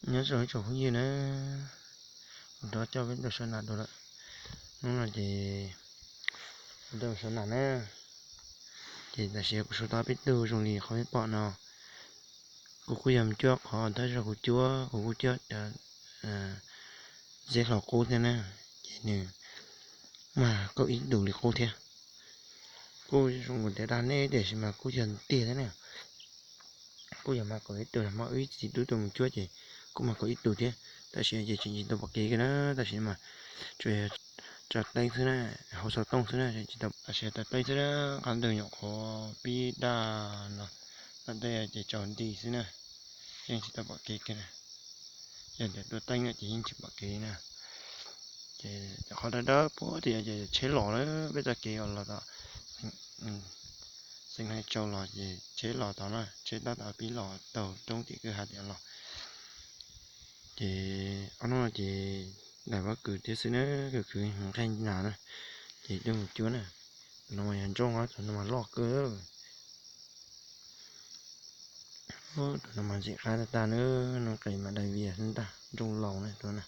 Nyob zoo ib tsoom phooj ywg na, kuv rov coj peb mus saib nas dua lawm. Hnub no ces kuv rov mus saib nas na, ces tam sim kuv sau tau peb tug zoo li qhov peb pom no. Kuv kuj yog mus cuab qhov thawj zaug kuv cuab, kuv kuj cuab cov zeb hlau qub thiab na, ces nws mag kaum ib tus li qub thiab. Kuj zoo nkaus tias dag nej tiam sis mas kuj yog tiag thiab na. Kuj yog mas kaum ib tug, hmo wb txiv tub tuaj mus cuab ces kuj mag kaum ib tus thiab. Tab sis ces tseem tsis tau pom kev kiag na, tab sis mas tsuas yog tso teeb xwb na, hauv xov tooj xwb na, tseem tsis tau, tab sis tso teeb xwb na, qab ntug nyuam qhuav pib daj no, tom ntej ces tsaus nti xwb na, yeej tsis tau pom kev kiag na. Yog tias tua teeb lawm ces yeej tsis pom kev na. Ces qhov dawb dawb puag tim no ces tsheb los lawm, peb txoj kev uas los tom Xeev Hais Tsau los ces tsheb los tod na, tsheb tab tom pib los taug roob tim kwj ha tim no los. Ces ob hnub no ces daim pob kws thiab xwb na, kws kwv nqaij nas na, ces tuaj mus cuab na. Tus no mas yog ntsooj, tus no mas loj kawg. Tus no mas ntxim qab tag tag na, no qis mas dai vias xwb ntag, ntsooj laus na tus no.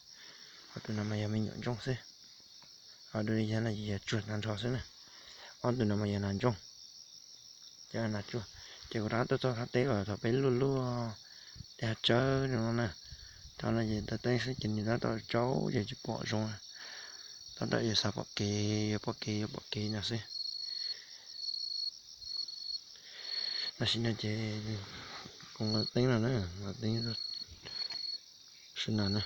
Ho tus no mas yog me nyuam ntsooj xwb. Ho dua li yog no ces yog tsuag tag nrho xwb na. Ob tug no mas yog nas ntsooj, ces nas tsuag. Ces kuv rov qab tuaj txog thaj teb los thaum peb luaj luaj tej hav tsawb no na. Thaum no ces tso teeb xwb ces nws tab tom tsaus ces tsis pom zoo na. Tab tom yuav xav pom kev, yuav pom kev, yuav pom kev no xwb. Tam sim no ces kuv nqa teeb no na, nqa teeb saib nas na.